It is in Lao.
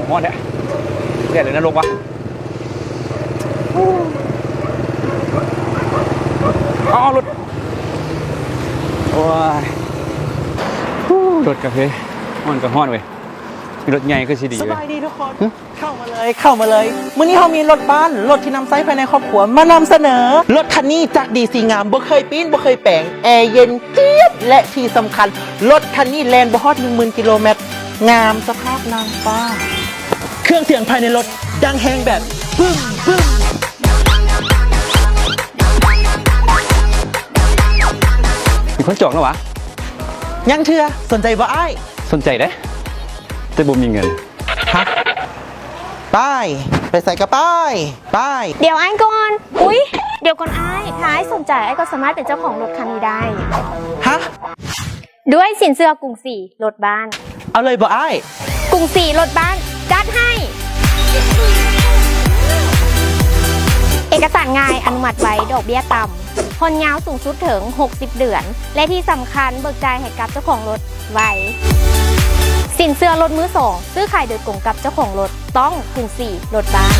ຮ້ອນແທ້ ແດດ ຫຼື ນະລົກວະ. ເອົາ ເອົາ ລົດ ໂອ້ຍ ຮູ້ ລົດກາເຟ ຮ້ອນກໍຮ້ອນເວີຍ. ມີລົດໃຫຍ່ຄືຊິດີເວີຍ. ສະບາຍດີທຸກຄົນ. ຫຶ? ເຂົ້າມາເລີຍ ເຂົ້າມາເລີຍ. ມື້ນີ້ເຮົາມີລົດບ້ານ ລົດທີ່ນຳໃຊ້ພາຍໃນຄອບຄົວ ມານຳສະເໜີ. ລົດຄັນນີ້ຈັກດີສີງາມ ບໍ່ເຄີຍປີ້ນ ບໍ່ເຄີຍແປງ ແອເຢັນຈຽບ ແລະ ທີ່ສຳຄັນ ລົດຄັນນີ້ແລ່ນບໍ່ຮອດໜຶ່ງໝື່ນກິໂລແມັດ ງາມສະພາບນາງຟ້າ. ເຄື່ອງສຽງພາຍໃນລົດດັງແຮງແບບບຶ້ມໆ. ມີຄົນຈອງແລ້ວຫວາ? ຍັງເທື່ອ. ສົນໃຈບໍ່ອ້າຍ? ສົນໃຈເດ້ ແຕ່ບໍ່ມີເງິນ. ຮະ? ໄປ ໄປໃສກໍໄປ ໄປ. ດຽວອ້າຍກ່ອນ. ອຸ້ຍ ດຽວກ່ອນອ້າຍ. ຖ້າອ້າຍສົນໃຈ ອ້າຍກໍສາມາດເປັນເຈົ້າຂອງລົດຄັນນີ້ໄດ້. ຮະ? ດ້ວຍສິນເຊື່ອກຸງສີລົດບ້ານ. ເອົາເລີຍບໍ່ອ້າຍ? ກຸງສີລົດບ້ານ ຈັດໃຫ້. ເອກະສານງ່າຍ ອະນຸມັດໄວ ດອກເບ້ຍຕ່ຳ ຜ່ອນຍາວສູງສຸດເຖິງຫົກສິບເດືອນ ແລະ ທີ່ສຳຄັນ ເບີກຈ່າຍໃຫ້ກັບເຈົ້າຂອງລົດໄວ. ສິນເຊື່ອລົດມືສອງ ຊື້ຂາຍໂດຍກົງກັບເຈົ້າຂອງລົດ ຕ້ອງກຸງສີລົດບ້ານ.